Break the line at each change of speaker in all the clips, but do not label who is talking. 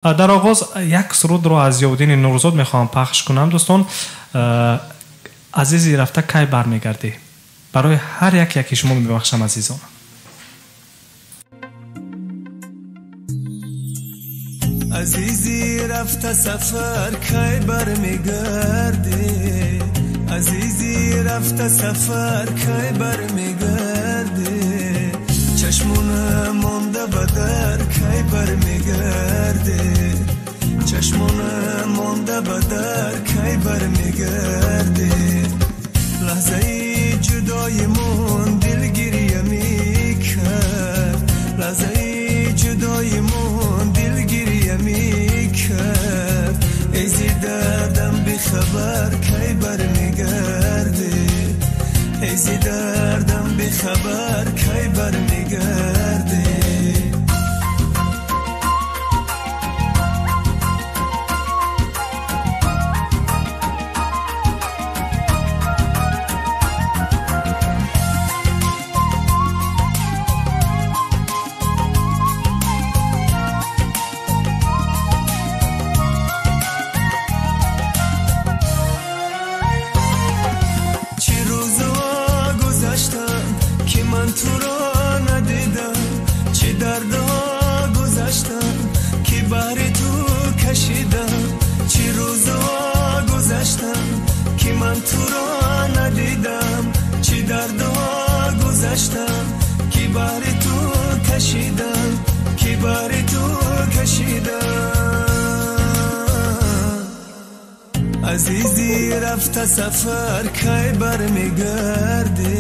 Дар оғоз як сурудро аз Зиёвуддини Нурзод мехоҳам пахш кунам, дӯстон. Азизи рафта кай бармегардӣ? Барои ҳар як яки шумо мебахшам, азизон.
Азизи рафта сафар кай бармегардӣ? Азизи рафта сафар кай бармегардӣ? Чашмона монда ба дар кай бармегардӣ? Чашмона монда ба дар кай бармегардӣ? Лаҳзаи ҷудоимон дил гиря мекард, лаҳзаи ҷудоимон дил гиря мекард. Эй зи дардам бехабар кай бармегардӣ? Эй зи дардам бехабар кай бармегардӣ? Ки бари ту кашидам, ки бари ту кашидам. Азизи рафта сафар кай бармегардӣ?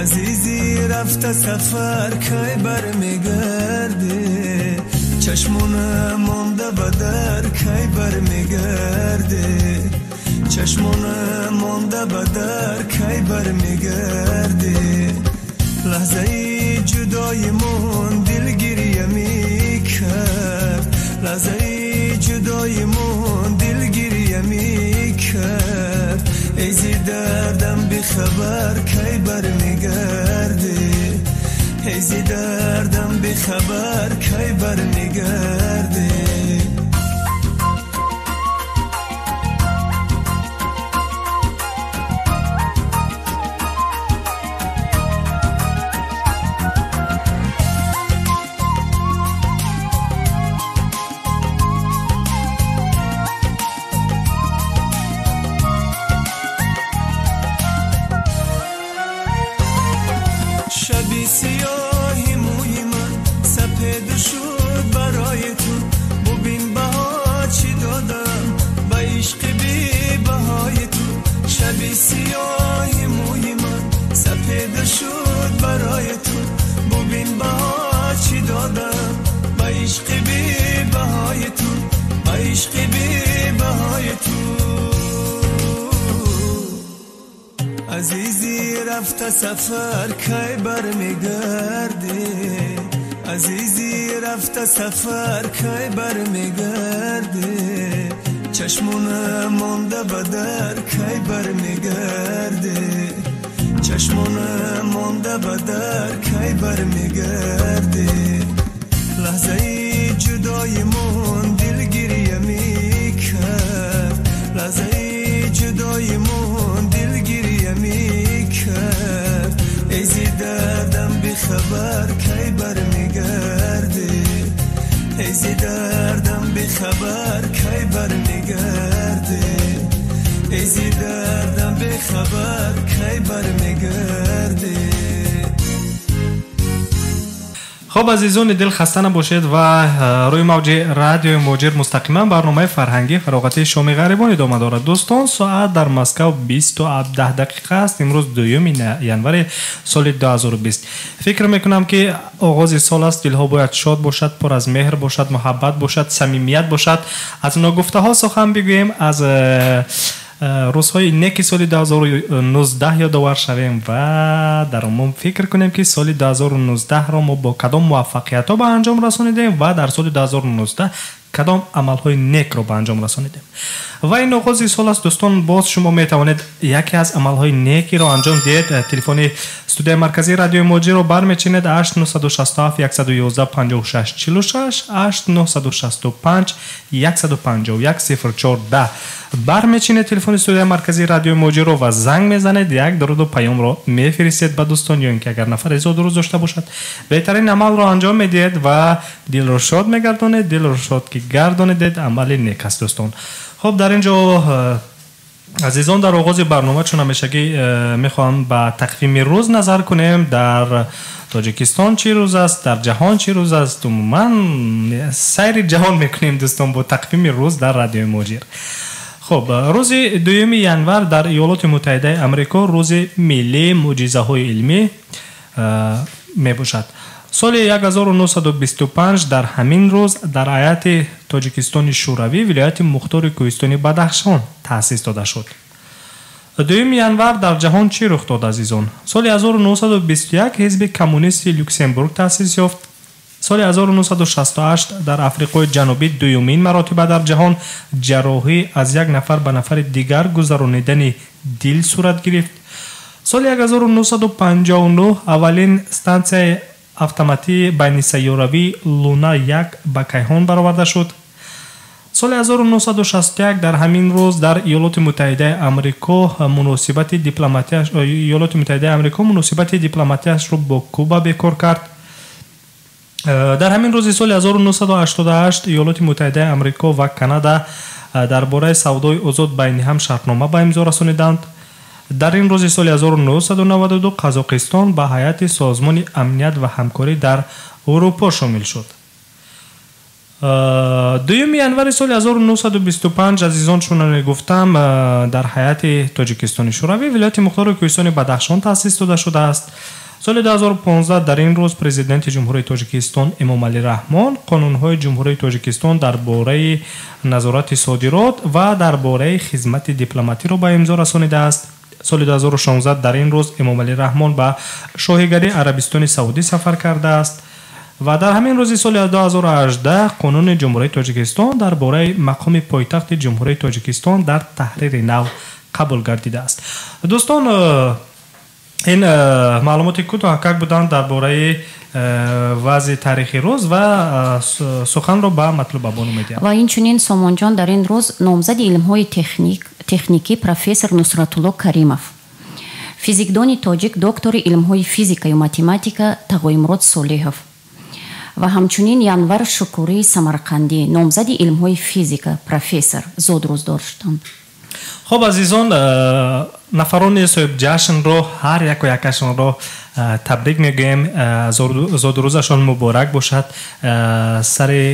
Азизи рафта сафар кай бармегардӣ? Чашмона монда ба дар кай бармегардӣ? Чашмона монда ба дар кай бармегардӣ? Лаҳзаи ҷудоимон дил гиря мекард, лаҳзаи ҷудоимон дил гиря мекард. Эй зи дардам бехабар кай бармегардӣ? Эй зи дардам бехабар кай бармегардӣ? Сиёҳи мӯи ман сапед шуд барои ту, бубин баҳо чӣ додам ба ишқи бебаҳои ту. Шаби сиёҳи мӯи ман сапед шуд барои ту, бубин баҳо чӣ додам ба ишқи бебаҳои ту, ба ишқи бебаҳои ту. Азизи рафта сафар кай бармегардӣ? Азизи рафта сафар кай бармегардӣ? Чашмона монда ба дар кай бармегардӣ? Чашмона монда ба дар кай бармегардӣ? Лаҳзаи ҷудоимон дил гиря мекард, лаҳзаи ҷудоимон дил гиря мекард. Эй зи дардам бехабар кай бармегардӣ? Эй зи дардам бехабар кай бармегардӣ? Эй зи дардам бехабар кай бармегардӣ?
Хоб, азизони дил, хаста набошед ва рӯи мавҷи радиои Муҳоҷир мустақиман барномаи фарҳангии фароғатии шоми ғарибон идома дорад. Дӯстон, соат дар Москав 20:10 дақиқа аст. Имрӯз 2 январи соли 2020. Фикр мекунам, ки оғози сол аст, дилҳо бояд шод бошад, пур аз меҳр бошад, муҳаббат бошад, самимият бошад. Аз ногуфтаҳо сухан бигӯем, аз рӯзҳои неки соли 2019 ёдовар шавем ва дар умум фикр кунем, ки соли 2019-ро мо бо кадом муваффақиятҳо ба анҷом расонидем ва дар соли 2019 Кадом амалҳои некро ба анҷом расонидем? Ва ин оғози сол аст, дӯстон, боз шумо метавонед яке аз амалҳои некиро анҷом диҳед. Телефони студияи марказии радиои Муҳоҷирро бармечинед 8 967 111 56 46, 8 965 151 04 10. Бармечинед телефони студияи марказии радиои Муҳоҷирро ва занг мезанед, як дуруду паёмро мефиристед ба дӯстон, ё ин ки агар нафаре зодрӯз дошта бошад, беҳтарин амалро анҷом медиҳед ва дилро шод мегардонед. Дилро шод ки гардонидед, амали нек аст, дӯстон. Хуб, дар ин ҷо, азизон, дар оғози барнома, чун ҳамешагӣ, мехоҳам ба тақвими рӯз назар кунем: дар Тоҷикистон чӣ рӯз аст, дар ҷаҳон чӣ рӯз аст. Умуман, сайри ҷаҳон мекунем, дӯстон, бо тақвими рӯз дар радиои Муҳоҷир. Хуб, рӯзи 2 январ дар Иёлоти Муттаҳидаи Амрико рӯзи миллии мӯъҷизаҳои илмӣ мебошад. Соли 1925 дар ҳамин рӯз дар ҳайати Тоҷикистони Шӯравӣ вилояти мухтори кӯҳистони Бадахшон таъсис дода шуд. 2 январ дар ҷаҳон чӣ рух дод, азизон? Соли 1921 Ҳизби коммунисти Люксембург таъсис ёфт. Соли 1968 дар Африқои Ҷанубӣ дуюмин маротиба дар ҷаҳон ҷарроҳӣ аз як нафар ба нафари дигар гузаронидани дил сурат гирифт. Соли 1959 аввалин стансияи автоматии байнисайёравии Луна 1 ба кайҳон бароварда шуд. Соли 1961 дар ҳамин рӯз дар Иёлоти Муттаҳидаи Амрико муносибати дипломатияш Иёлоти Муттаҳидаи Амрико муносибати дипломатияшро бо Куба бекор кард. Дар ҳамин рӯзи соли 1988 Иёлоти Муттаҳидаи Амрико ва Канада дар бораи савдои озод байни ҳам шартнома ба имзо расониданд. Дар ин рӯзи соли 1992 Қазоқистон ба ҳайати Созмони амният ва ҳамкорӣ дар Аврупо шомил шуд. 2 январи соли 1925, азизон, чунон гуфтам, дар ҳайати Тоҷикистони Шӯравӣ вилояти мухтори кӯҳистони Бадахшон таъсис дода шудааст. Соли 2015 дар ин рӯз Президенти Ҷумҳурии Тоҷикистон Эмомалӣ Раҳмон қонунҳои Ҷумҳурии Тоҷикистон дар бораи назорати содирот ва дар бораи хизмати дипломатиро ба имзо расонидааст. Соли 2016 дар ин рӯз Эмомалӣ Раҳмон ба Шоҳигарии Арабистони Саудӣ сафар кардааст. Ва дар ҳамин рӯзи соли 2018 қонуни Ҷумҳурии Тоҷикистон дар бораи мақоми пойтахти Ҷумҳурии Тоҷикистон дар таҳрири нав қабул гардидааст. Дӯстон, ин маълумоти кӯтоҳакак буданд дар бораи вазъи таърихи рӯз ва суханро ба Матлуба бону медиҳам.
Ва инчунин, Сомонҷон, дар ин рӯз номзади илмҳои техникӣ профессор Нусратулло Каримов, физикдони тоҷик, доктори илмҳои физикаю математика Тағоимурод Солиҳов ва ҳамчунин Январ Шукурии Самарқандӣ, номзади илмҳои физика, профессор зодрӯз доштанд.
Хуб, азизон, нафарони соҳибҷашнро ҳар яку якашонро табрик мегӯем, зодрӯзашон муборак бошад. Сари,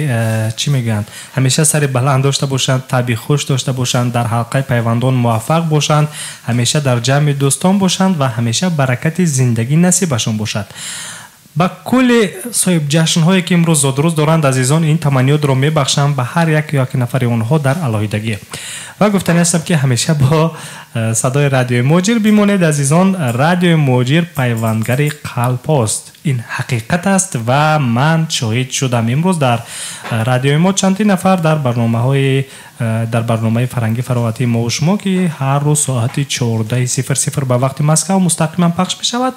чӣ мегӯянд, ҳамеша сари баланд дошта бошанд, табъи хуш дошта бошанд, дар ҳалқаи пайвандон муваффақ бошанд, ҳамеша дар ҷамъи дӯстон бошанд ва ҳамеша баракати зиндагӣ насибашон бошад. Ба кулли соҳибҷашнҳое, ки имрӯз зодрӯз доранд, азизон, ин таманниётро мебахшам ба ҳар як як нафари онҳо дар алоҳидагӣ. Ва гуфтанӣ ҳастам, ки ҳамеша бо садои радиои Муҳоҷир бимонед, азизон. Радиои Муҳоҷир пайвандгари қалбҳост, ин ҳақиқат аст ва ман шоҳид шудам. Имрӯз дар радиои мо чандин нафар дар барномаҳои дар барномаи фарҳангӣ фароғатии мову шумо, ки ҳар рӯз соати 14:00 ба вақти Москав мустақиман пахш мешавад,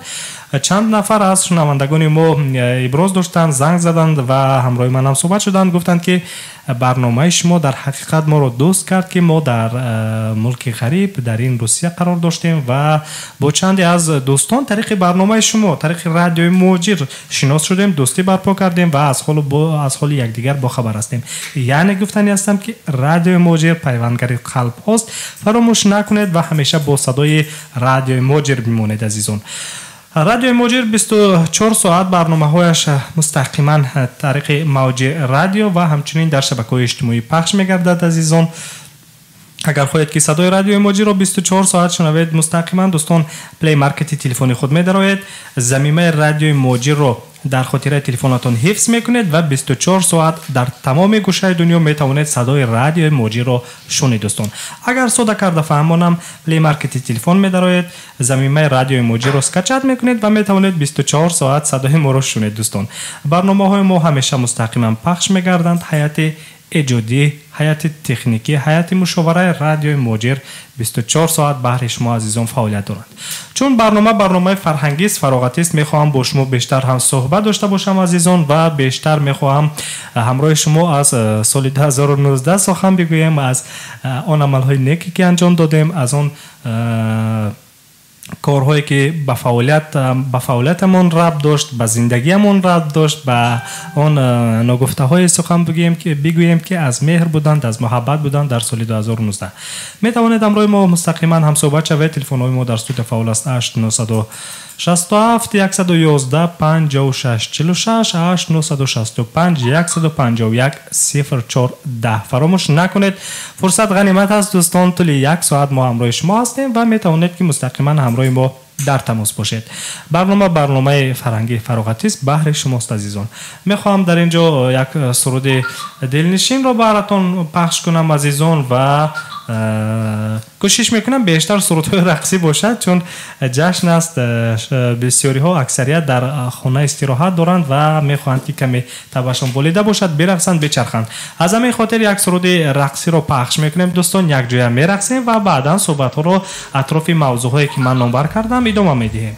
чанд нафар аз шунавандагони мо иброз доштанд, занг заданд ва ҳамроҳи манам суҳбат шуданд. Гуфтанд, ки барномаи шумо дар ҳақиқат моро дӯст кард, ки мо дар мулки ғариб, дар ин Русия қарор доштем ва бо чанде аз дӯстон тариқи барномаи шумо, тариқи радиои Муҳоҷир шинос шудем, дӯстӣ барпо кардем ва аз ҳоли якдигар бохабар ҳастем. Яъне гуфтанӣ ҳастам, ки радиои Муҳоҷир пайвандгари қалбҳост. Фаромӯш накунед ва ҳамеша бо садои радиои Муҳоҷир бимонед, азизон. Радиои Муҳоҷир 24 соат барномаҳояш мустақиман тариқи мавҷи радио ва ҳамчунин дар шабакаҳои иҷтимоӣ пахш мегардад. Азизон, агар хоҳед, ки садои радиои Муҳоҷирро 24 соат шунавед мустақиман, дӯстон, Play Маркети телефони худ медароед, замимаи радиои Муҳоҷирро дар хотираи телефонатон ҳифз мекунед ва 24 соат дар тамоми гӯшаи дунё метавонед садои радиои Муҳоҷирро шунед. Дӯстон, агар сода карда фаҳмонам, Play Маркети телефон медароед, замимаи радиои Муҳоҷирро скачать мекунед ва метавонед 24 соат садои моро шунед. Дӯстон, барномаҳои мо ҳамеша мустақиман пахш мегарданд. Ҳайати эҷодӣ, ҳайати техникӣ, ҳайати мушовараи радиои Муҳоҷир 24 соат баҳри шумо азизон фаъолият доранд. Чун барнома барномаи фарҳангист, фароғатист, мехоҳам бо шумо бештар ҳам суҳбат дошта бошам азизон ва бештар мехоҳам ҳамроҳи шумо аз соли 2019 сухан бигӯем, аз он амалҳои неке ки анҷом додем, аз он корҳое ки ба фаъолиятамон рабт дошт, ба зиндагиамон рабт дошт, ба он ногуфтаҳое сухан бигӯем ки аз меҳр буданд, аз муҳаббат буданд дар соли 2019. Метавонед ҳамроҳи мо мустақиман ҳамсӯҳбат шавед. Телефонҳои мо дар студия фаъол аст: 8967 111 56 46, 8965 151 04 10. Фаромӯш накунед, фурсат ғанимат аст дӯстон. Тӯли як соат мо ҳамроҳи шумо ҳастем ва метавонед ки мустақиман ҳамроҳи мо дар тамос бошед. Барнома барномаи фарҳангӣ фароғатист, баҳри шумост азизон. Мехоҳам дар ин ҷо як суруди дилнишинро баратон пахш кунам азизон ва кӯшиш мекунам бештар сурудҳои рақсӣ бошад, чун ҷашн аст, бисёриҳо аксарият дар хона истироҳат доранд ва мехоҳанд ки каме табашон болида бошад, бирақсанд, бичарханд. Аз ҳамин хотир як суруди рақсиро пахш мекунем дӯстон, якҷоя мерақсем ва баъдан суҳбатҳоро атрофи мавзӯъҳое ки ман номбар кардам идома медиҳем.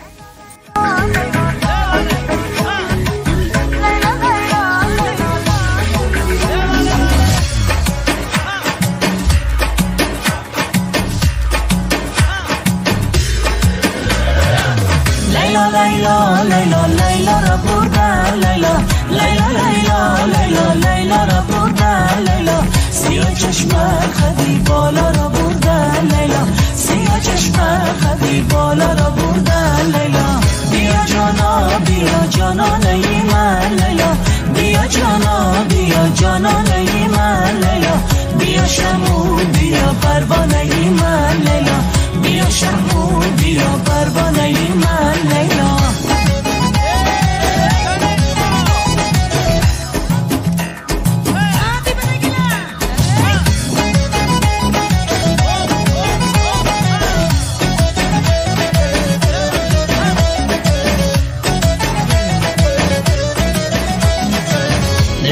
لیلا لیلا لیلا را بردن لیلا لیلا لیلا لیلا لیلا را بردن لیلا سیاه چشم خدی بالا را بردن لیلا سیاه چشم خدی بالا را بردن لیلا بیا جانا بیا جانانه من لیلا بیا جانا بیا جانانه من لیلا بیا شمو بیا پروانه من لیلا بیا شمو بیا پروانه من لیلا.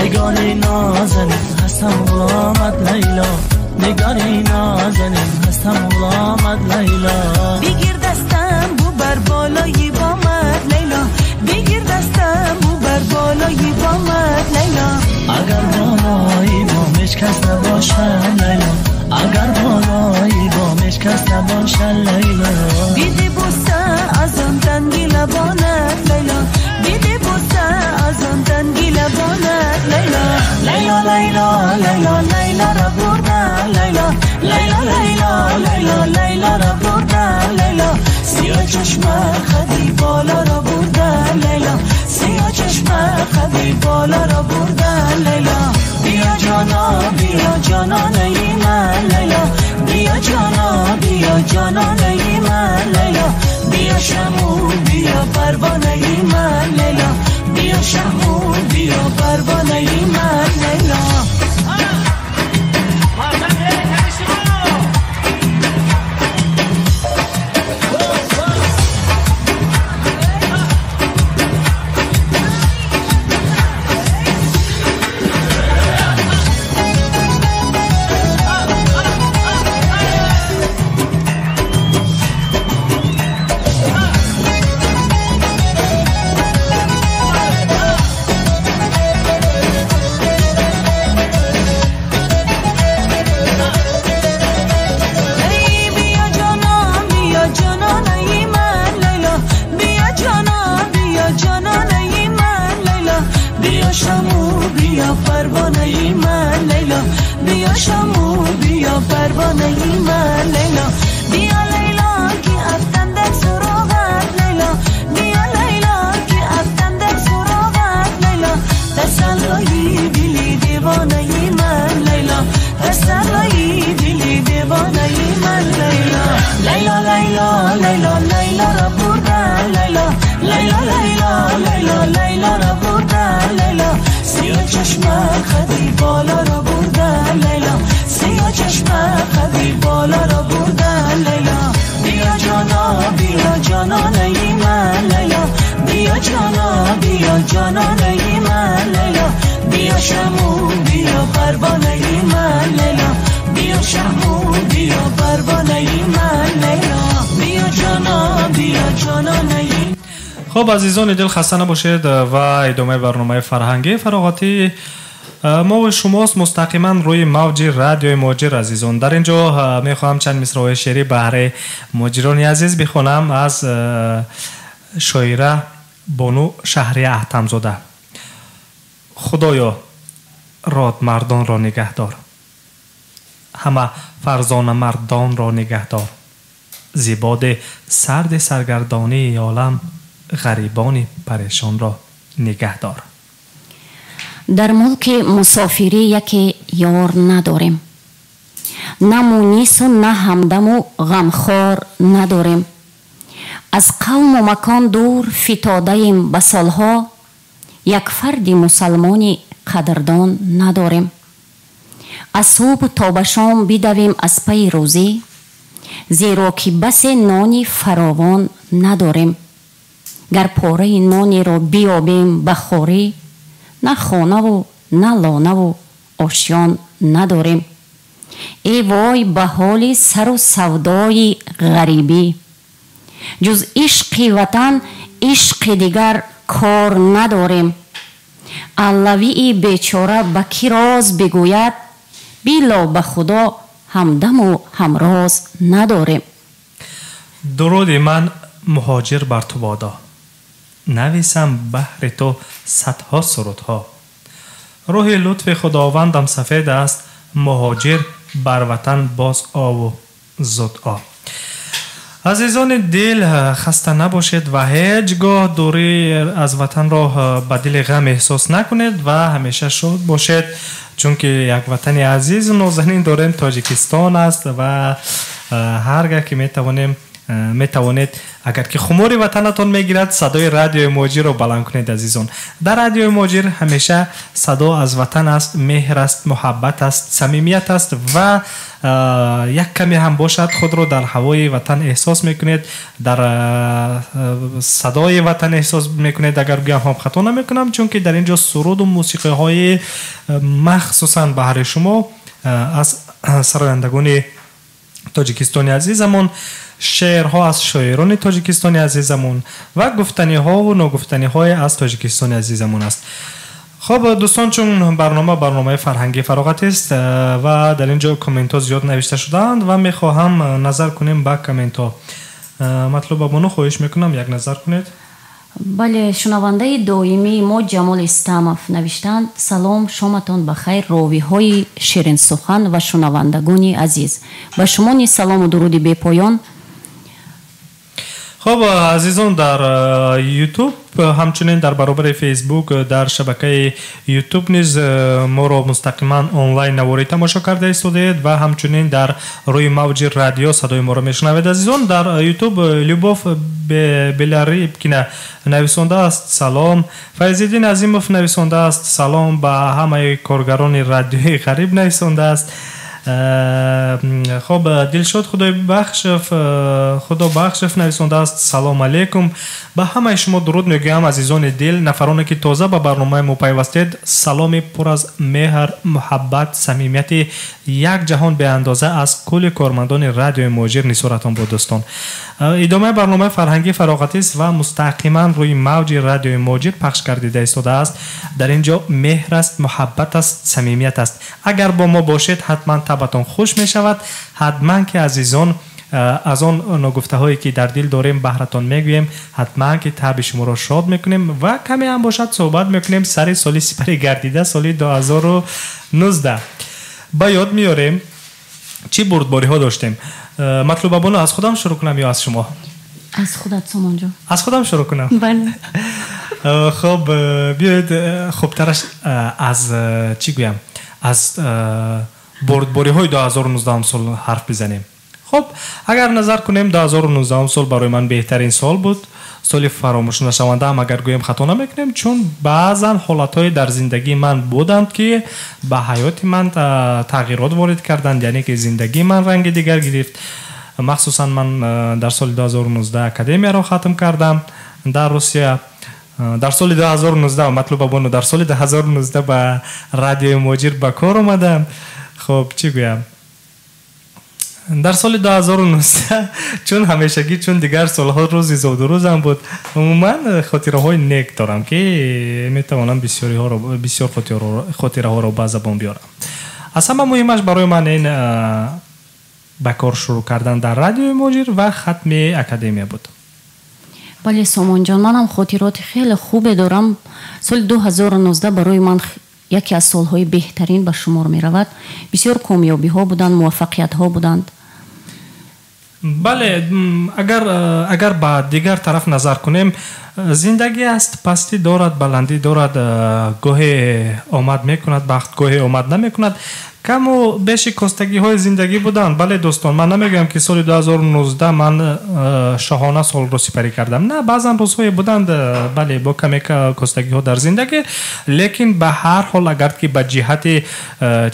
نگاری نازنین هستم غلامت لیلا نگاری نازنین هستم غلامت لیلا بگیر دستم بو بر بالای بامت لیلا بگیر دستم بو بر بالای بامت لیلا اگر بالای بامش کس نباشد لیلا اگر بالای بامش کس نباشد لیلا بیده بوسه از آن تنگی لبانت لیلا بیده بوسه از آن تنگی لبانت لیلا لیلا لیلا لیلا لیلا را بردن لیلا لیلا لیلا لیلا لیلا را بردن لیلا سیاه چشم خدی بالا را بردن لیلا سیاه چشم خدی بالا را بردن لیلا بیا جانا بیا جانانه من لیلا بیا جانا بیا جانانه من لیلا بیا شمو بیا پروانه من لیلا بیا شمو بیا پروانه من لیلا. جانانه من لیلا بیا شمو بیا پروانه
Хуб, азизони дил, хаста набошед ва идомаи барномаи фарҳангии фароғатии мо ва шумост мустақиман рӯи мавҷи радиои Муҳоҷир. Азизон, дар ин ҷо мехоҳам чанд мисраҳои шеърӣ баҳри муҳоҷирони азиз бихонам аз шоира бону Шаҳрия Аҳтамзода. Худоё, родмардонро нигаҳдор, ҳама фарзонамардонро нигаҳдор, зибоди сарди саргардонии олам ғарибони парешонро нигаҳдор.
Дар мулки мусофирӣ яке ёр надорем, на мунису на ҳамдаму ғамхор надорем. Аз қавму макон дур фитодаем ба солҳо, як фарди мусалмони қадрдон надорем. Аз субҳ то ба шом бидавем аз пайи рӯзӣ, зеро ки басе нони фаровон надорем. Гар пораи нонеро биёбем ба хорӣ, на хонаву на лонаву ошён надорем. Э вой ба ҳоли сару савдои ғарибӣ, ҷуз ишқи ватан ишқи дигар кор надорем. Аллавии бечора ба кӣ роз бигӯяд, било ба худо ҳамдаму ҳамроз надорем.
Дуруди ман, муҳоҷир, бар ту бодо, нависам баҳри ту садҳо сурудҳо. Рӯҳи лутфи худовандам сафед аст, муҳоҷир, бар ватан боз ову зуд о. Азизони дил, хаста набошед ва ҳеҷ гоҳ дурӣ аз ватанро ба дили ғам эҳсос накунед ва ҳамеша шод бошед, чунки як ватани азизу нозанин дорем, Тоҷикистон аст ва ҳар гаҳ ки метавонем, метавонед, агар ки хумори ватанатон мегирад, садои радиои Муҳоҷирро баланд кунед. Азизон, дар радиои Муҳоҷир ҳамеша садо аз ватан аст, меҳр аст, муҳаббат аст, самимият аст ва як каме ҳам бошад, худро дар ҳавои ватан эҳсос мекунед, дар садои ватан эҳсос мекунед. Агар гӯям ҳам хато намекунам, чунки дар ин ҷо суруду мусиқиҳои махсусан баҳри шумо аз сарояндагони Тоҷикистони азизамон, шеърҳо аз шоирони Тоҷикистони азизамон ва гуфтаниҳову ногуфтаниҳое аз Тоҷикистони азизамон аст. Хуб, дӯстон, чун барнома барномаи фарҳангии фароғатист ва дар ин ҷо комментҳо зиёд навишта шудаанд ва мехоҳам назар кунем ба комментҳо. Матлуба бону, хоҳиш мекунам, як назар кунед.
Бале, шунавандаи доимии мо Ҷамол Истамов навиштанд: «Салом, шоматон ба хайр, ровиҳои ширинсухан ва шунавандагони азиз». Ба шумо низ салому дуруди бепоён.
Хуб, азизон, дар Ютуб, ҳамчунин дар баробари Фейсбук, дар шабакаи Ютуб низ моро мустақиман онлайн наворӣ тамошо карда истодаед ва ҳамчунин дар рӯи мавҷи радио садои моро мешунавед. Азизон, дар Ютуб Любов Беларибкина нависондааст: «Салом». Файзиддин Азимов нависондааст: «Салом ба ҳамаи коргарони радиои ғариб», нависондааст. Хуб, Дилшод Худобахшев нависондааст: «Салом алейкум». Ба ҳамаи шумо дуруд мегӯям, азизони дил. Нафароне ки тоза ба барномаи мо пайвастед, саломи пур аз меҳр, муҳаббат, самимияти як ҷаҳон беандоза аз кулли кормандони радиои Муҳоҷир нисоратон буд. Дӯстон, идомаи барномаи фарҳангии фароғатист ва мустақиман рӯи мавҷи радиои Муҳоҷир пахш гардида истодааст. Дар ин ҷо меҳр аст, муҳаббат аст, самимият аст. Агар бо мо бошед, ҳатман табатон хуш мешавад, ҳатман ки, азизон, аз он ногуфтаҳое ки дар дил дорем, баҳратон мегӯем, ҳатман ки таби шуморо шод мекунем ва каме ҳам бошад, суҳбат мекунем сари соли сипарӣ гардида, соли 2019. Ба ёд меорем, чӣ бурдбориҳо доштем. Матлуба бону, аз худам шурӯъ кунам ё аз шумо?
Аз худат, Сомонҷон.
Аз худам шурӯъ кунам?
Бале.
Хуб, биёед, хубтараш аз чӣ гӯям, аз бурдбориҳои 2019 сол ҳарф бизанем. Хуб, агар назар кунем, 2019 сол барои ман беҳтарин сол буд, соли фаромӯшнашавандаам, агар гӯем, хато намекунем, чун баъзан ҳолатҳое дар зиндагии ман буданд, ки ба ҳаёти ман тағйирот ворид карданд, яъне ки зиндагии ман ранги дигар гирифт. Махсусан ман дар соли 2019 академияро хатм кардам дар Русия. Дар соли 2019, Матлуба бону, дар соли 2019 ба радиои Муҳоҷир ба кор омадам. Хуб, чӣ гӯям? Дар соли 2019 чун ҳамешагӣ, чун дигар солҳо рӯзи зодрӯзам буд, умуман хотираҳои нек дорам, ки метавонам бисёр хотираҳоро ба забон биёрам. Аз ҳама муҳимаш барои ман ин ба кор шурӯъ кардан дар радиои Муҳоҷир ва хатми академия буд.
Бале, Сомонҷон, манам хотироти хеле хубе дорам. Соли 2019 барои ман яке аз солҳои беҳтарин ба шумор меравад. Бисёр комёбиҳо буданд, муваффақиятҳо буданд.
Бале, агар ба дигар тараф назар кунем, зиндагӣ аст, пастӣ дорад, баландӣ дорад, гоҳе омад мекунад бахт, гоҳе омад намекунад. Каму беши костагиҳои зиндагӣ буданд. Бале, дӯстон, ман намегӯям, ки соли 2019 ман шоҳона солро сипарӣ кардам. На, баъзан рӯзҳое буданд, бале, бо каме костагиҳо дар зиндагӣ, лекин ба ҳар ҳол агар ки ба ҷиҳати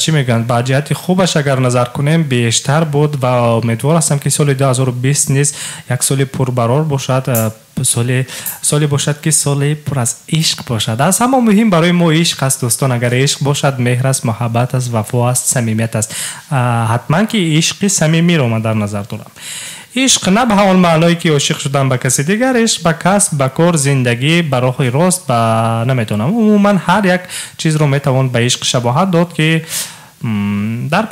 чӣ мегӯянд, ба ҷиҳати хубаш агар назар кунем, бештар буд ва умедвор ҳастам, ки соли 2020 низ як соли пурбарор бошад, соле бошад, ки соли пур аз ишқ бошад. Аз ҳама муҳим барои мо ишқ аст, дӯстон. Агар ишқ бошад, меҳр аст, муҳаббат аст, вафо аст, самимият аст. Ҳатман ки ишқи самимиро ман дар назар дорам. Ишқ на ба он маъное, ки ошиқ шудан ба каси дигар, ишқ ба касб, ба кор, зиндагӣ, ба роҳи рост, ба намедонам, умуман ҳар як чизро метавон ба ишқ шабоҳат дод, ки дар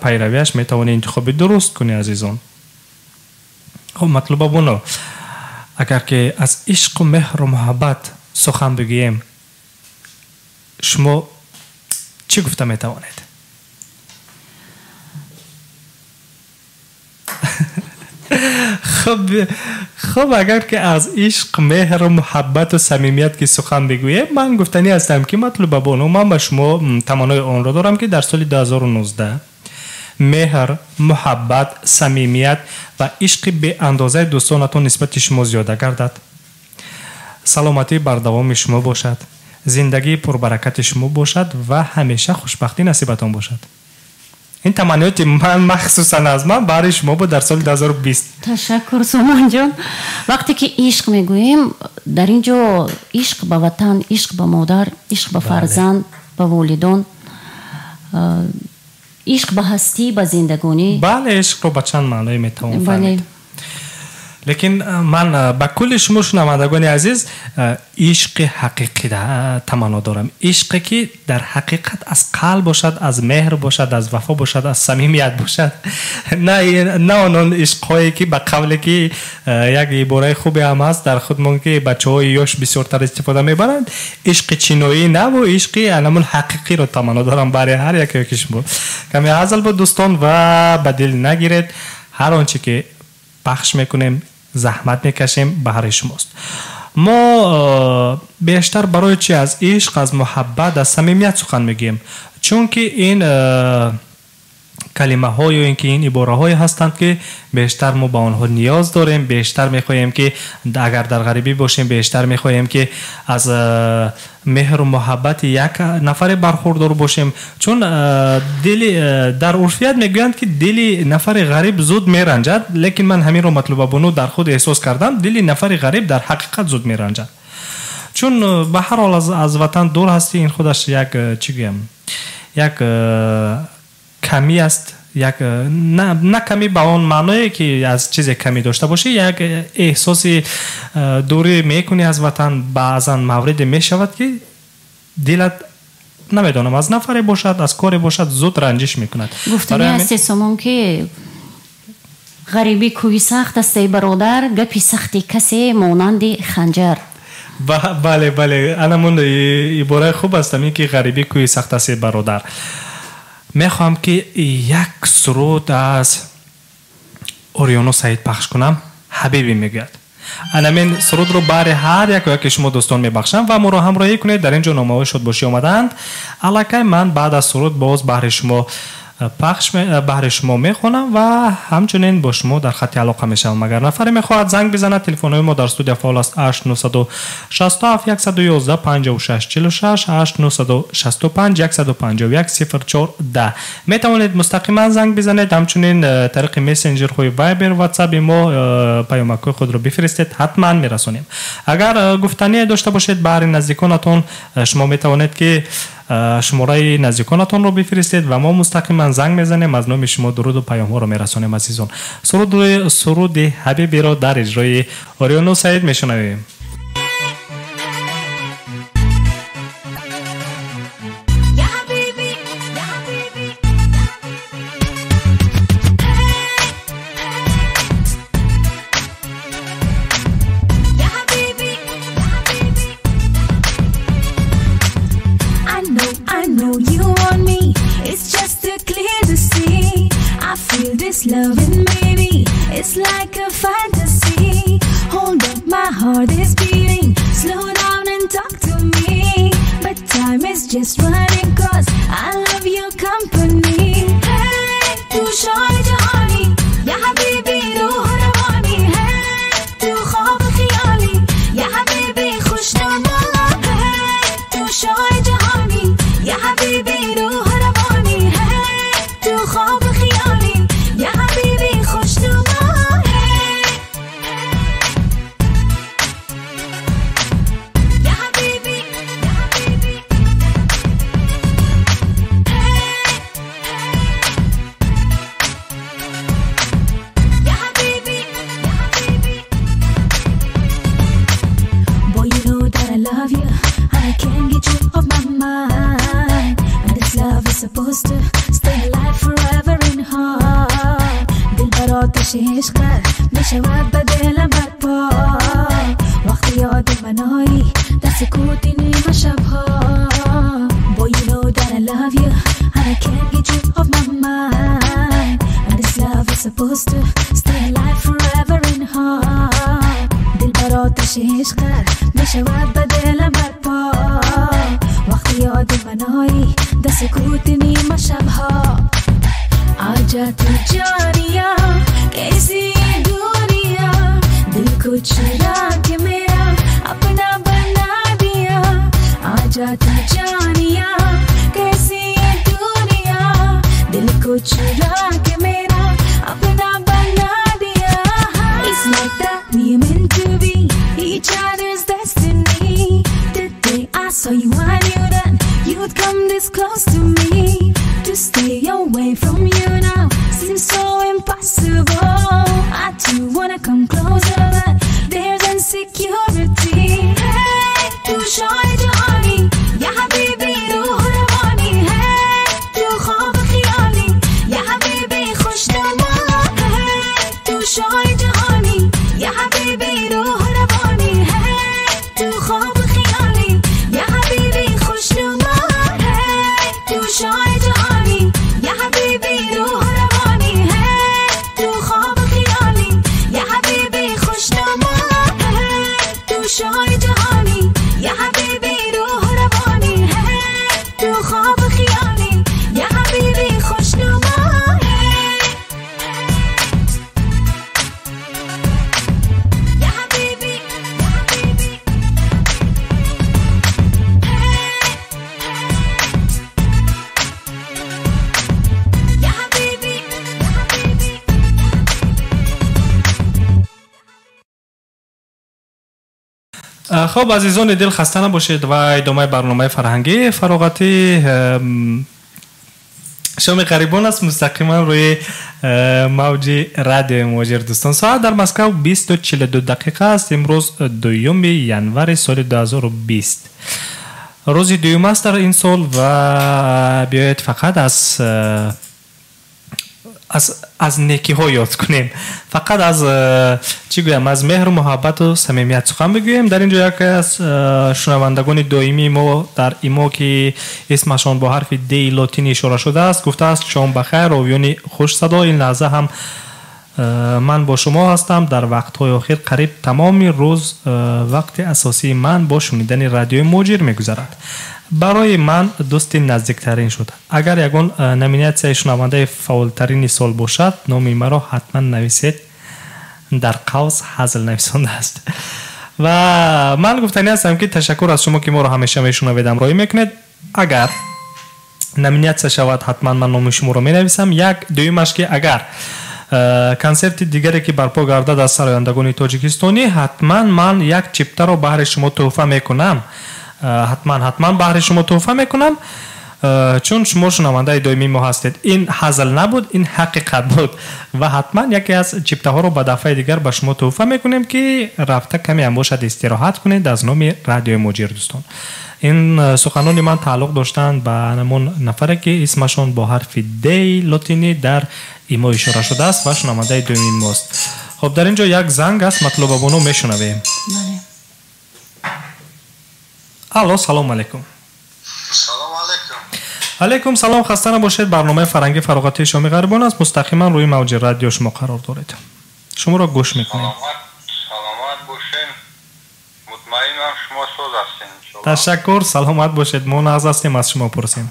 пайравиаш метавонӣ интихоби дуруст кунӣ, азизон. Хуб, Матлуба бону, агар ки аз ишқу меҳру муҳаббат сухан бигӯем, шумо чӣ гуфта метавонед? Хуб, агар ки аз ишқ, меҳру муҳаббату самимият ки сухан бигӯем, ман гуфтанӣ ҳастам, ки Матлуба бону, ман ба шумо таманнои онро дорам, ки дар соли 2019 меҳр, муҳаббат, самимият ва ишқи беандозаи дӯстонатон нисбати шумо зиёда гардад. Саломатии бардавоми шумо бошад, зиндагии пурбаракати шумо бошад ва ҳамеша хушбахтӣ насибатон бошад. Ин таманниёти ман махсусан аз ман барои шумо буд дар соли 2020.
Ташаккур, Сомонҷон. Вақте ки ишқ мегӯем, дар ин ҷо ишқ ба ватан, ишқ ба модар, ишқ ба фарзанд, ба волидон, ишқ ба ҳастӣ, ба зиндагонӣ.
Бале, ишқро ба чанд маъное метавон фаҳмид. Лекин ман ба кулли шумо шунавандагони азиз ишқи ҳақиқӣ таманно дорам. Ишқе ки дар ҳақиқат аз қалб бошад, аз меҳр бошад, аз вафо бошад, аз самимият бошад. На онон ишқҳое ки ба қавле ки як ибораи хубе ҳам ҳаст дар худмон, ки бачаҳои ёш бисёртар истифода мебаранд, ишқи чиноӣ наву ишқи анамун ҳақиқиро таманно дорам барои ҳар яке ки шумо. Каме ҳазл буд, дӯстон, ва ба дил нагиред. Ҳар он чи ки пахш мекунем, заҳмат мекашем, баҳри шумост. Мо бештар барои чи аз ишқ, аз муҳаббат, аз самимият сухан мегӯем? Чунки ин калимаҳо ё ин ки ин ибораҳое ҳастанд, ки бештар мо ба онҳо ниёз дорем, бештар мехоҳем, ки агар дар ғарибӣ бошем, бештар мехоҳем, ки аз меҳру муҳаббати як нафаре бархурдор бошем. Чун дили дар урфият мегӯянд, ки дили нафари ғариб зуд меранҷад, лекин ман ҳаминро, Матлуба бону, дар худ эҳсос кардам, дили нафари ғариб дар ҳақиқат зуд меранҷад. Чун ба ҳар ҳол аз ватан дур ҳастӣ, ин худаш як, чӣ гӯям, як камӣ аст, як на камӣ ба он маъное, ки аз чизе камӣ дошта бошӣ, як эҳсоси дурӣ мекунӣ аз ватан. Баъзан мавриде мешавад, ки дилат, намедонам, аз нафаре бошад, аз коре бошад, зуд ранҷиш мекунад.
Гуфтанӣ ҳасте, Сомон, ки ғарибӣ кӯҳи сахт аст, эй бародар, гапи сахти касе монанди ханҷар.
Бале, бале, анамун ибораи хуб аст, ин ки ғарибӣ кӯҳи сахт аст, эй бародар. Мехоҳам, ки як суруд аз Ориёно Саид пахш кунам. Ҳабибӣ мегӯяд. Анамин сурудро баҳри ҳар яко яке шумо дӯстон мебахшам ва моро ҳамроҳӣ кунед. Дар ин ҷо номаҳои шодбошӣ омадаанд. Аллакай ман баъд аз суруд боз баҳри шумо пахш, баҳри шумо мехонам ва ҳамчунин бо шумо дар хатти алоқа мешавам. Агар нафаре мехоҳад занг бизанад, телефонҳои мо дар студия фаъол аст: 8 967 111 56 46, 8 965 151 04 10. Метавонед мустақиман занг бизанед, ҳамчунин тариқи мессенҷерҳои Вайбер, Ватсаби мо паёмакҳои худро бифиристед, ҳатман мерасонем. Агар гуфтание дошта бошед баҳри наздиконатон, шумо метавонед, ки Шумораи наздиконатонро бифиристед ва мо мустақиман занг мезанем, аз номи шумо дуруду паёмҳоро мерасонем. Азизон, суруди Ҳабибиро дар иҷрои Ориёну Саид мешунавем.
Loving baby, it's like a fantasy. Hold up, my heart is beating. Slow down and talk to me. But time is just running, 'cause I love your company. Hey, tu shoy jahani, ya habibi ruh rawani. Hey, tu khab khiyali, ya habibi khushnuma. Hey, tu shoy jahani, ya habibi ruh rawani. Hey, tu khab khiyali, يا حبيبي خوش نما. يا حبيبي يا حبيبي يا حبيبي يا حبيبي. Boy, you know that I love you and I can't get you off my mind. And this love is supposed to stay alive forever in heart. آتش عشقت میشود به دلم برپا. وقتی یاد من آیی در سکوت نیمه شبها. Boy, you know that I love you and I can't get you off my mind. And this love is supposed to stay alive forever in heart. دل بر آتش عشقت میشود به دلم برپا. وقتی یاد من آیی در سکوت نیمه شبها. आजा तू जानिया कैसी दुनिया, दिल को चुरा के मेरा अपना बना दिया। आजा तू जानिया कैसी दुनिया, दिल को चुरा के मेरा अपना बना दिया। It's like that we are meant to be each other's destiny. The day I saw you I knew that you'd come this close to me. To stay away from you now seems so impossible. I do wanna come closer, but there's insecurity. Hey, tu shoy jahani, ya habibi ruh rawani. Hey, tu khab khiyali, ya habibi khushnuma. Hey, tu shoy jahani, ya habibi ruh rawani. Hey, tu khab khiyali, ya habibi khushnuma. Hey, tu shoy jahani, يا حبيبي روح رواني. هي تو خواب خيالي، يا حبيبي خوشنما. هي تو شای جهانی، يا حبيبي روح رواني. هي تو خواب خيالي، يا حبيبي خوشنما. يا حبيبي يا حبيبي
خب азизони дил, хаста набошед ва идомаи барномаи фарҳангӣ фароғатӣ шоми ғарибон аст мустақиман рӯи мавҷи радиои Муҳоҷир. Дӯстон, соат дар Москав 20:42 дақиқа аст. Имрӯз 2 январи соли 2020, рӯзи дуюм аст дар ин сол ва биёед фақат аз некиҳо ёд кунем, фақат аз чӣ гӯям, аз меҳру муҳаббату самимият сухан бигӯем. Дар ин ҷо яке аз шунавандагони доимии мо дар имо, ки исмашон бо ҳарфи д лотинӣ ишора шудааст, гуфтааст: шом бахайр, ровиёни хушсадо, ин лаҳза ҳам ман бо шумо ҳастам. Дар вақтҳои охир қариб тамоми рӯз вақти асосии ман бо шунидани радиои Муҳоҷир мегузарад. Барои ман дӯсти наздиктарин шуд. Агар ягон номинатсияи шунавандаи фаъолтарини сол бошад, номи маро ҳатман нависед. Дар қавс ҳазл нависондааст. Ва ман гуфтанӣ ҳастам, ки ташаккур аз шумо, ки моро ҳамеша мешунавед, ҳамроҳӣ мекунед. Агар номинатсия шавад, ҳатман ман номи шуморо менависам. Як дуюмаш, ки агар консерти дигаре ки барпо гардад аз сарояндагони тоҷикистонӣ, ҳатман ман як чиптаро баҳри шумо тӯҳфа мекунам. Ҳатман, ҳатман баҳри шумо тӯҳфа мекунам, чун шумо шунавандаи доимии мо ҳастед. Ин ҳазл набуд, ин ҳақиқат буд ва ҳатман яке аз чиптаҳоро ба дафъаи дигар ба шумо тӯҳфа мекунем, ки рафта каме ҳам бошад истироҳат кунед аз номи радиои Муҳоҷир. Дӯстон, ин суханони ман тааллуқ доштанд ба ҳамон нафаре, ки исмашон бо ҳарфи Д лотинӣ дар имо ишора шудааст ва шунавандаи доимии мост. Хоб, дар ин ҷо як занг аст, Матлубабону, мешунавем. Алло, салому алайкум.
Салом алайкум.
Алайкум салом, хаста набошед. Барномаи фарҳангӣ фароғатии шоми ғарибон аст. Мустақиман рӯи мавҷи радио шумо қарор доред. Шуморо гӯш мекунем.
Саломат бошед. Мутмаинам, шумо соз ҳастед.
Ташаккур, саломат бошед. Мо нағз ҳастем, аз шумо пурсем.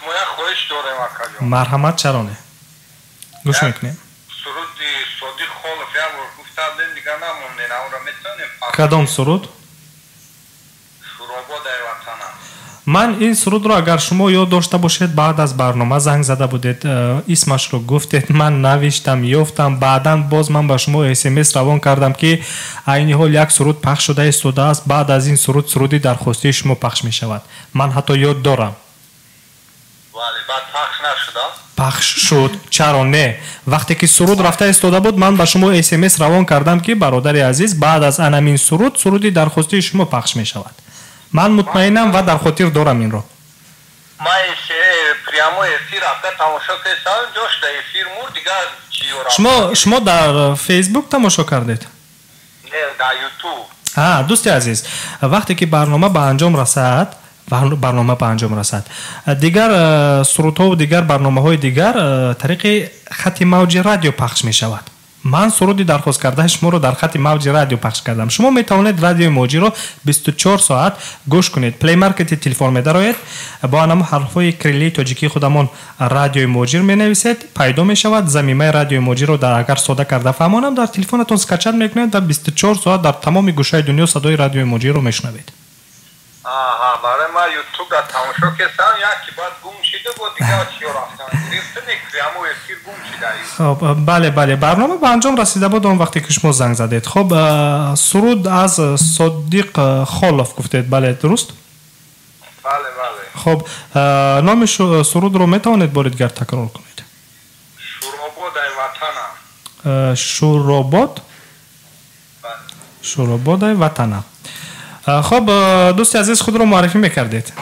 Мо як хоҳиш дорем, акаҷон.
Марҳамат, чаро не? Гӯш мекунем.
Суруди Содиқ Холов як бор гуфта будем, дигар намондем. Онро метавонем?
Кадом суруд? Ман ин сурудро, агар шумо ёд дошта бошед, баъд аз барнома занг зада будед, исмашро гуфтед, ман навиштам, ёфтам, баъдан боз ман ба шумо СМС равон кардам, ки айни ҳол як суруд пахш шуда истодааст, баъд аз ин суруд суруди дархостии шумо пахш мешавад. Ман ҳатто ёд дорам. Пахш шуд, чаро не? Вақте ки суруд рафта истода буд, ман ба шумо СМС равон кардам, ки бародари азиз, баъд аз анамин суруд суруди дархостии шумо пахш мешавад. Ман мутмаинам ва дар хотир дорам инро. Шумо дар Фейсбук тамошо кардед? Дӯсти азиз, вақте ки барнома ба анҷом расад, барнома ба анҷом расад, дигар сурудҳову дигар барномаҳои дигар тариқи хати мавҷи радио пахш мешавад. Ман суруди дархост кардаи шуморо дар хати мавҷи радио пахш кардам. Шумо метавонед радиои Муҳоҷирро 24 соат гӯш кунед. Play Market телефон медароед, бо анамо ҳарфҳои кириллии тоҷикии худамон радиои Муҳоҷир менависед, пайдо мешавад. Замимаи радиои Муҳоҷирро дар агар сода карда фаҳмонам, дар телефонатон скачать мекунед ва 24 соат дар тамоми гӯшаи дунё садои радиои Муҳоҷирро мешунавед.
Аҳа, барои ман YouTube-ра тамошо кардам, яке баъд гум шида буд, дигар чиё рафтам. Гирифтам, прямо эфир гум шида.
Хоб, бале, бале, барнома ба анҷом расида буд он вақте ки шумо занг задед. Хоб, суруд аз Содиқ Холов гуфтед, бале, дуруст?
Бале, бале.
Хоб, номи сурудро метавонед бори дигар такрор кунед?
Шуробод ай ватанам.
Шуробод? Шуробод ай ватанам. Хоб, дӯсти азиз, худро муаррифӣ мекардед?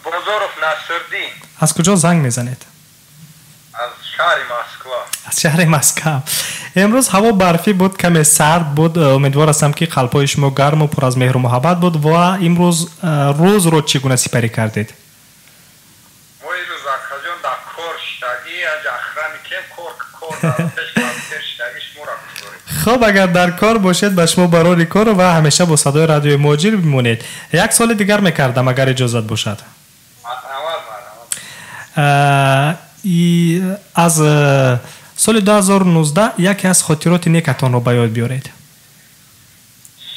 Бозоров Насриддин.
Аз куҷо занг мезанед?
Аз шаҳри Москва.
Аз шаҳри Москва. Имрӯз ҳаво барфӣ буд, каме сард буд. Умедвор ҳастам, ки қалбҳои шумо гарму пур аз меҳру муҳаббат буд ва имрӯз рӯзро чӣ гуна сипарӣ кардед?
Мо имрӯз, акаҷон, дар кор шидагӣ, охрани кем кор дар пеш компютер шидагӣ, шуморо гӯш дорем.
Хоб, агар дар кор бошед, ба шумо барори кор ва ҳамеша бо садои радиои Муҳоҷир бимонед. Як соли дигар мекардам, агар иҷозат бошад. Аз соли 2019 яке аз хотироти некатонро ба ёд биёред.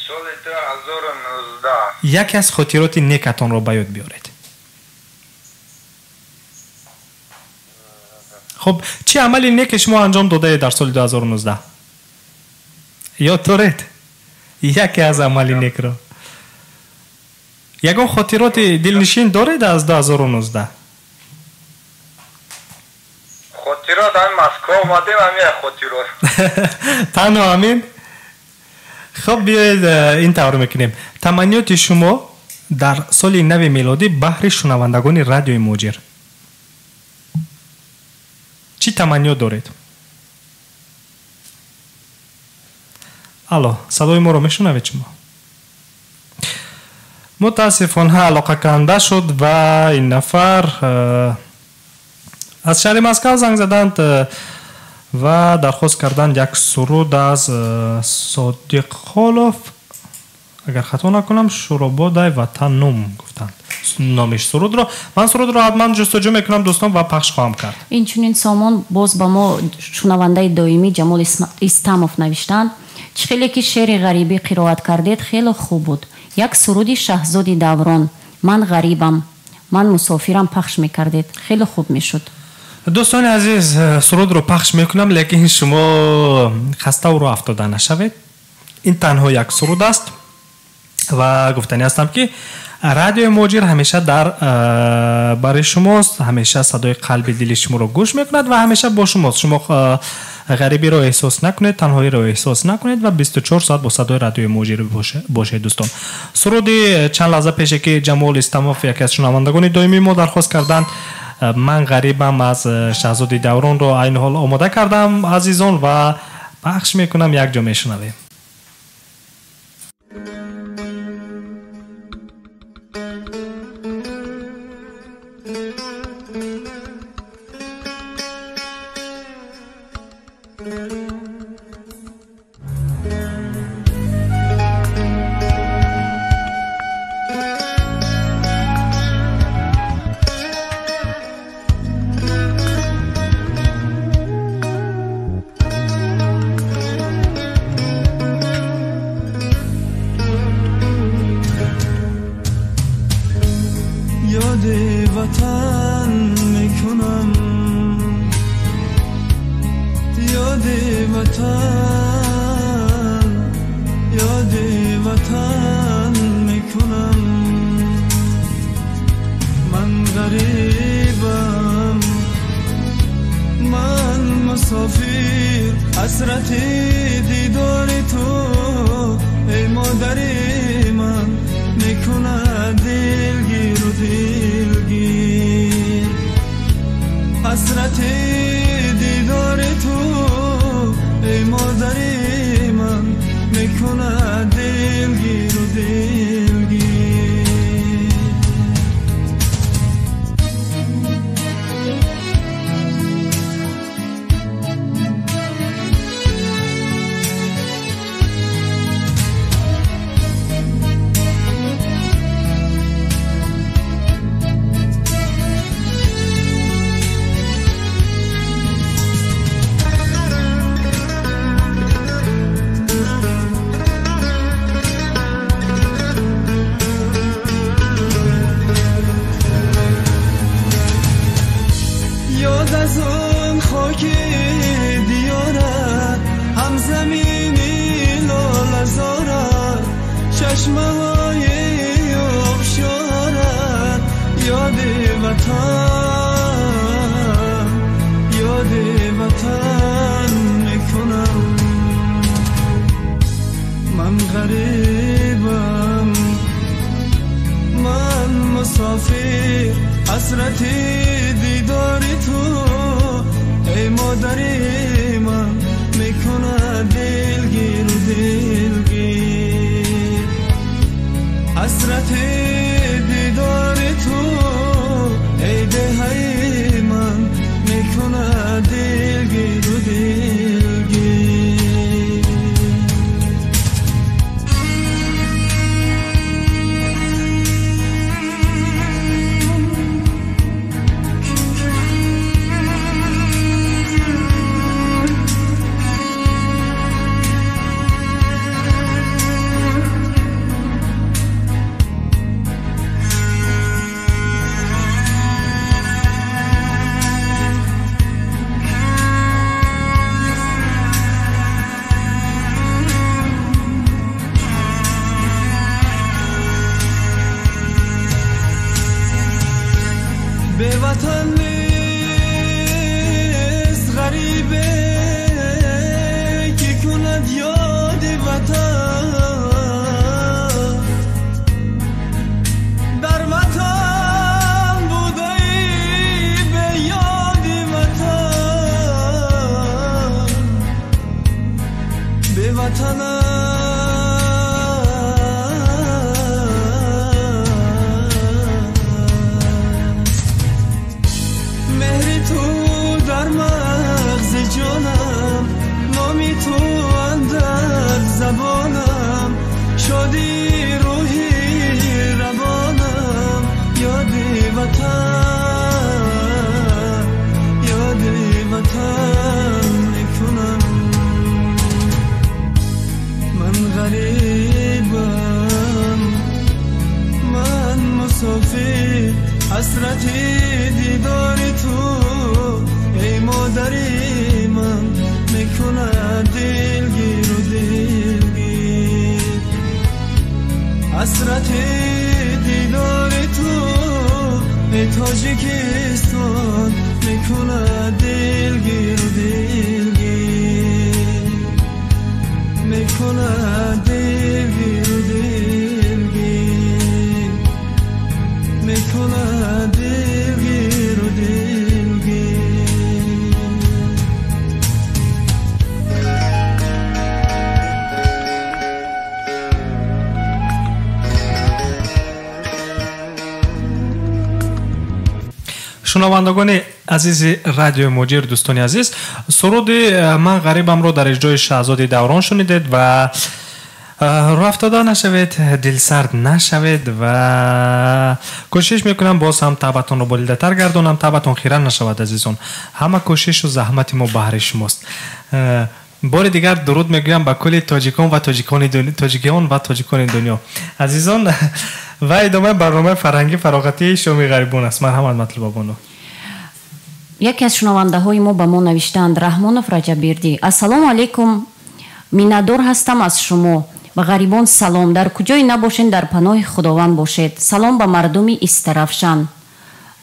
Соли 2019
яке аз хотироти некатонро ба ёд биёред. Хоб, чӣ амали неке шумо анҷом додаед дар соли 2019? Ёд доред? Яке аз амали некро. Ягон хотироти дилнишин доред аз 2019?
Хотирот ҳамин Москва омадем, ҳамин хотирот.
Танҳо ҳамин? Хоб, биёед ин тавр мекунем. Таманниёти шумо дар соли нави мелодӣ баҳри шунавандагони радиои Муҳоҷир. Чӣ таманниёт доред? Алло, садои моро мешунавед шумо? Мутаассифона алоқа канда шуд ва ин нафар аз шаҳри Москва занг заданд ва дархост карданд як суруд аз Содиқ Холов, агар хато накунам, Шурободай ватанум гуфтанд номиш сурудро. Ман сурудро ҳатман ҷустуҷӯ мекунам, дӯстон, ва пахш хоҳам кард.
Инчунин Сомон боз ба мо шунавандаи доимӣ Ҷамол Истамов навиштанд: чӣ хеле ки шеъри ғарибӣ қироат кардед, хеле хуб буд. Як суруди Шаҳзоди Даврон «Ман ғарибам, ман мусофирам» пахш мекардед, хеле хуб мешуд.
Дӯстони азиз, сурудро пахш мекунам, лекин шумо хаставу роҳ афтода нашавед. Ин танҳо як суруд аст. Ва гуфтанӣ ҳастам, ки радиои Муҳоҷир ҳамеша дар барои шумост, ҳамеша садои қалби дили шуморо гӯш мекунад ва ҳамеша бо шумост. Шумо ғарибиро эҳсос накунед, танҳоиро эҳсос накунед ва 24 соат бо садои радиои Муҳоҷир бошед, дӯстон. Суруди чанд лаҳза пеше ки Ҷамол Истамов, яке аз шунавандагони доимии мо, дархост карданд, «Ман ғарибам» аз Шаҳзоди Давронро айни ҳол омода кардам, азизон, ва пахш мекунам, якҷо мешунавем.
حسرت دیدار تو ای تاجیکستان میکند دلگیر و دلگیر، میکند دلگیر و دلگیر، میکند دلگیر و دلگیر.
Шунавандагони азизи радиои Муҳоҷир, дӯстони азиз, суруди «Ман ғарибамро» дар иҷрои Шаҳзоди Даврон шунидед ва рафтода нашавед, дилсард нашавед ва кӯшиш мекунам боз ҳам табатонро болидатар гардонам, табатон хира нашавад, азизон. Ҳама кӯшишу заҳмати мо баҳри шумост. Бори дигар дуруд мегӯям ба кулли тоҷикон ва тоҷикони дунё. Азизон, ва идомаи барномаи фарҳангӣ фароғатии шоми ғарибон аст. Марҳамат, Матлубабону.
Яке аз шунавандаҳои мо ба мо навиштаанд: Раҳмонов Раҷаббердӣ, ассалому алайкум, миннатдор ҳастам аз шумо. Ба ғарибон салом, дар куҷое набошед, дар паноҳи Худованд бошед. Салом ба мардуми Истарафшан.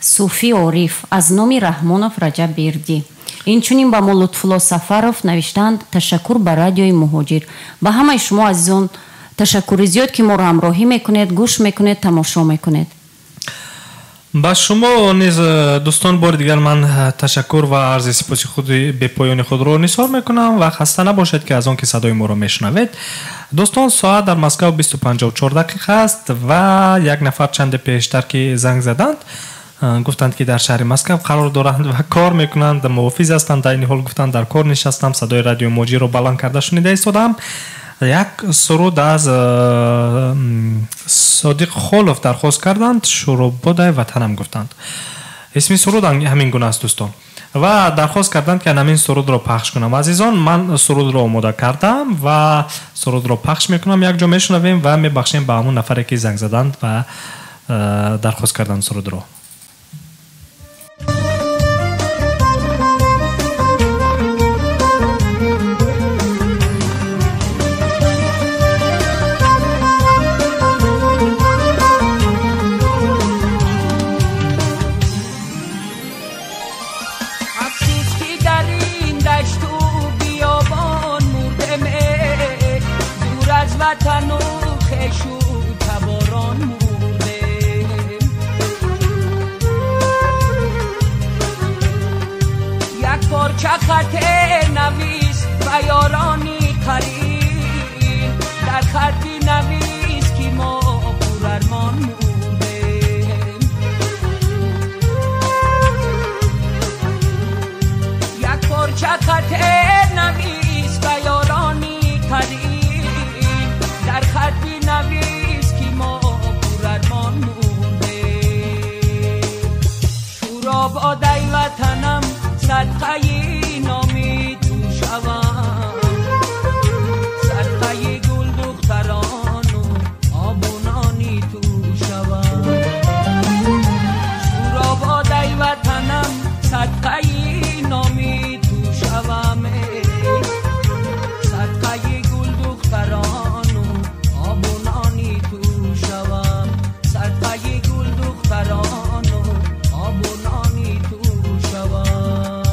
Суфӣ Ориф аз номи Раҳмонов Раҷаббердӣ. Инчунин ба мо Лутфулло Сафаров навиштаанд: ташаккур ба радиои Муҳоҷир. Ба ҳамаи шумо азизон ташаккури зиёд, ки моро ҳамроҳӣ мекунед, гӯш мекунед, тамошо мекунед.
Ба шумо низ, дӯстон, бори дигар ман ташаккур ва арзи сипоси худи бепоёни худро нисор мекунам ва хаста набошед, ки аз он ки садои моро мешунавед. Дӯстон, соат дар Москва 20:54 дақиқа аст ва як нафар чанде пештар ки занг заданд, гуфтанд, ки дар шаҳри Москва қарор доранд ва кор мекунанд, муҳофиз ҳастанд. Дар ин ҳол гуфтанд, дар кор нишастам, садои радиои Муҳоҷирро баланд карда шунида истодам. Як суруд аз Содиқ Холов дархост карданд, «Шӯрободаи ватанам» гуфтанд. Исми суруд ҳамин гуна аст, дӯстон, ва дархост карданд, ки ҳамин сурудро пахш кунам. Азизон, ман сурудро омода кардам ва сурудро пахш мекунам, якҷо мешунавем ва мебахшем ба ҳамон нафаре, ки занг заданд ва дархост карданд сурудро.
خط نویس و یارانی قرین، در خطی نویس که ما پرارمان موندیم. یک پارچه خط نویس و یارانی قرین، در خطی نویس که ما پرارمان موندیم. شورابادای وطنم صدقه نامی تو شوم، صدقه گل دختران و آبونانی تو شوم. شورابادای وطنم صدقه نامی تو شوم، صدقه گل دختران و آبونانی تو شوم، صدقه گل دختران و آبونانی تو شوم.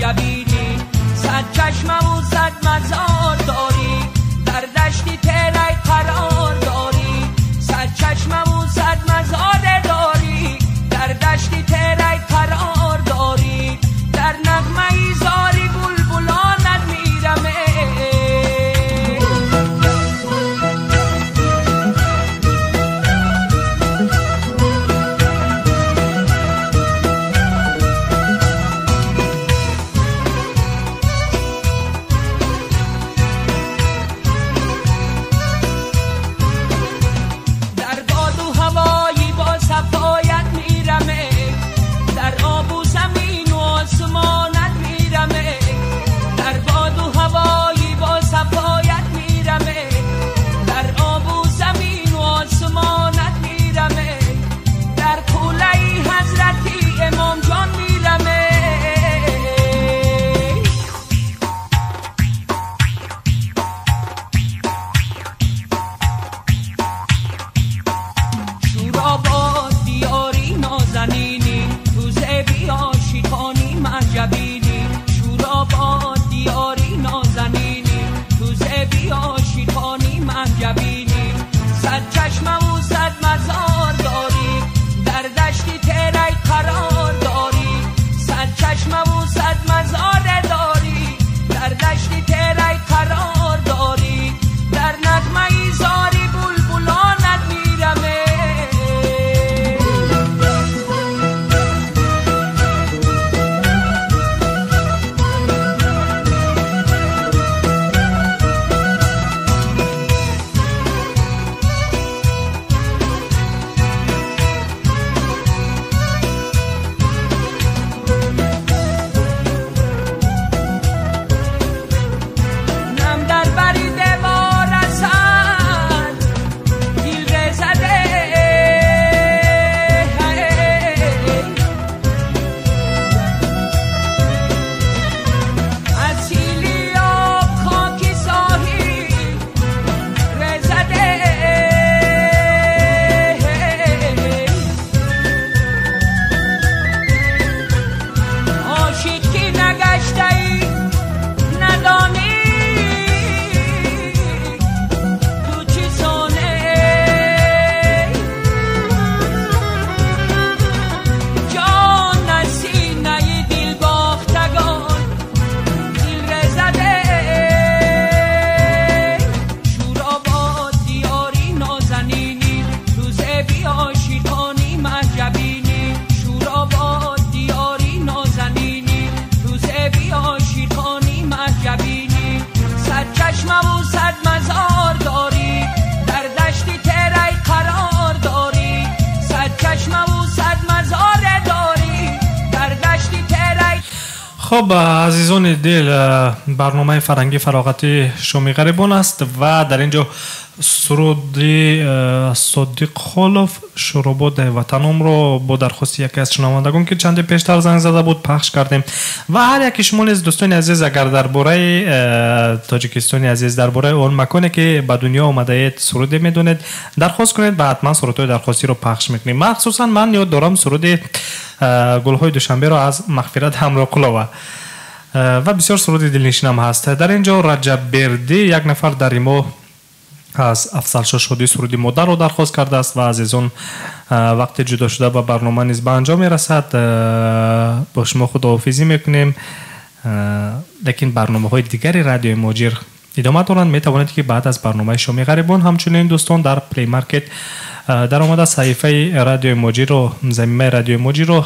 محجبینی صد چشمه و صد مزار داری در دشتی تری قرار داری صد چشمه و صد مزار داری در دشتی تری قرار داری در نغمه زاری بلبلانت میرمه.
Хоб, азизони дил, барномаи фарҳангии фароғатии шоми ғарибон аст ва дар ин ҷо суруди Содиқ Холов «Шурободаи ватаномро» бо дархости яке аз шунавандагон, ки чанде пештар занг зада буд, пахш кардем. Ва ҳар яке шумо низ, дӯстони азиз, агар дар бораи Тоҷикистони азиз, дар бораи он маконе, ки ба дунё омадаед, суруде медонед, дархост кунед ва ҳатман сурудҳои дархостиро пахш мекунем. Махсусан ман ёд дорам суруди «Гулҳои Душанберо» аз Мағфират Ҳамроқулова ва бисёр суруди дилнишинам ҳаст. Дар ин ҷо Раҷаббердӣ, як нафар дар мо аз Афзалшо Шодӣ, суруди «Модарро» дархост кардааст. Ва азизон, вақти ҷудо шуда ба барнома низ ба анҷом мерасад. Бо шумо худоҳофизӣ мекунем, лекин барномаҳои дигари радиои Муҳоҷир идома доранд. Метавонед, ки баъд аз барномаи шоми ғарибон ҳамчунин, дӯстон, дар Play Market даромада, саҳифаи радиои Муҳоҷирро, замимаи радиои Муҳоҷирро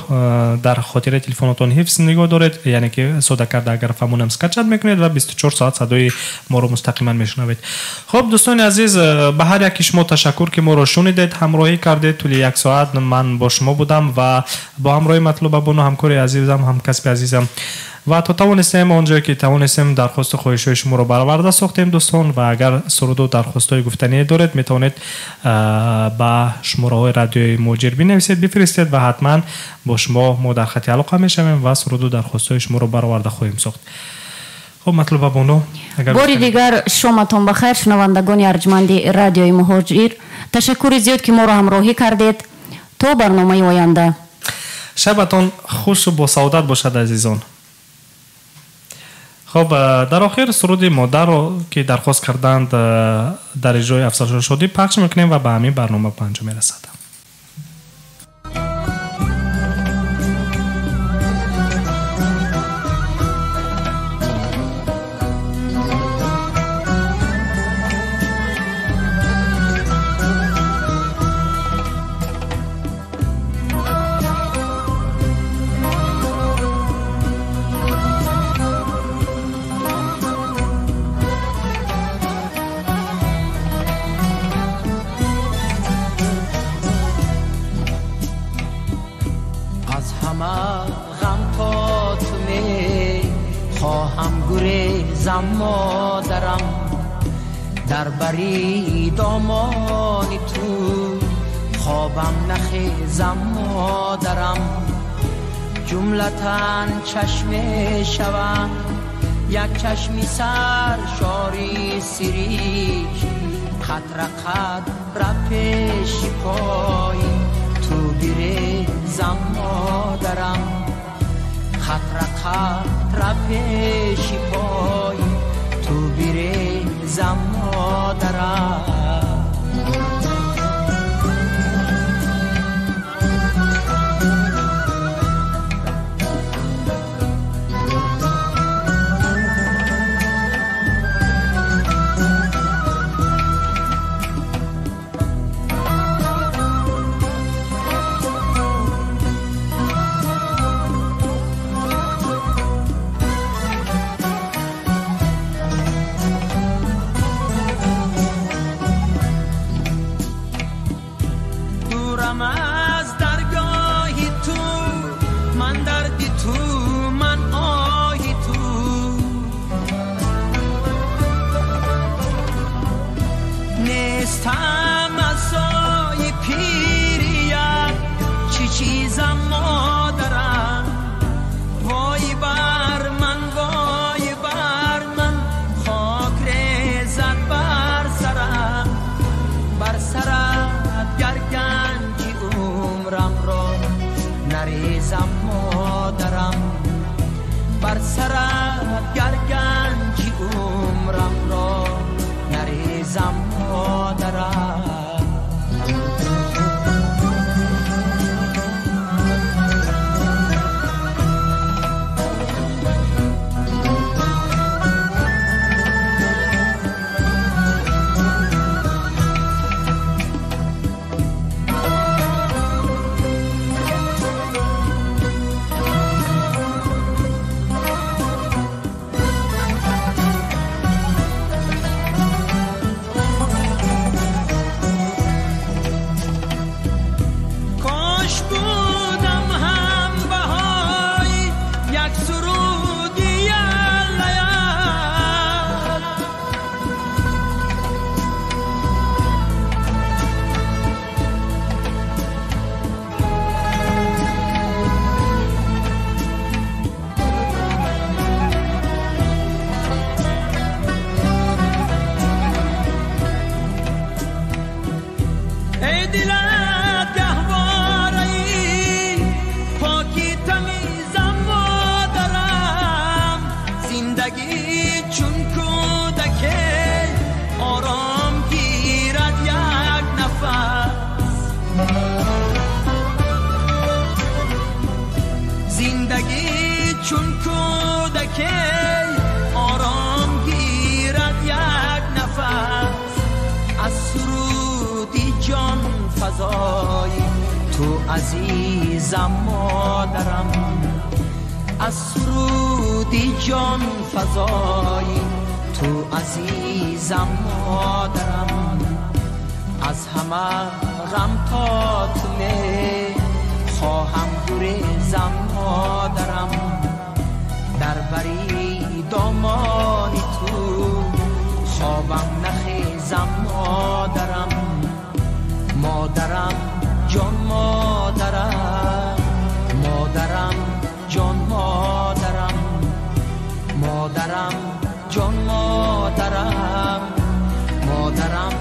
дар хотираи телефонотон ҳифз нигоҳ доред, яъне ки сода карда агар фаҳмонам, скачать мекунед ва 24 соат садои моро мустақиман мешунавед. Хуб, дӯстони азиз, ба ҳар яки шумо ташаккур, ки моро шунидед, ҳамроҳӣ кардед. Тӯли як соат ман бо шумо будам ва бо ҳамроҳи Матлуба бону, ҳамкори азизам, ҳамкасби азизам, ва то тавонистем, он ҷое ки тавонистем, дархосту хоҳишҳои шуморо бароварда сохтем, дӯстон. Ва агар суруду дархостҳои гуфтание доред, метавонед ба шумораҳои радиои Муҳоҷир бинависед, бифиристед ва ҳатман бо шумо мо дар хати алоқа мешавем ва суруду дархостҳои шуморо бароварда хоҳем сохт. Хуб, Матлуба бону.
Бори дигар шоматон ба хайр, шунавандагони арҷманди радиои Муҳоҷир. Ташаккури зиёд, ки моро ҳамроҳӣ кардед. То барномаи оянда.
Шабатон хушу босаодат бошад, азизон. Хуб, дар охир суруди модарро ки дархост карданд дар иҷрои Афзалшоҳ Шодӣ пахш мекунем ва ба ҳамин барнома ба анҷом мерасад.
مادرم در بری دامان تو خوابم نخیزم مادرم، جملتن چشمه شوم یک چشمی سر شاری سریک، قطره قطره پیش پای تو بریزم مادرم، قطره قطره پیش پای تو بریزم مادرم. بر سرت گر گنج عمرم را نریزم مادرم. تو عزیزم مادرم، از سرودی جان فضایی تو عزیزم مادرم، از همه غم تا تو می خواهم گریزم مادرم، در بری دامان تو خوابم نخیزم مادرم، مادرم جان مادرم، مادرم جان مادرم، مادرم جان مادرم، مادرم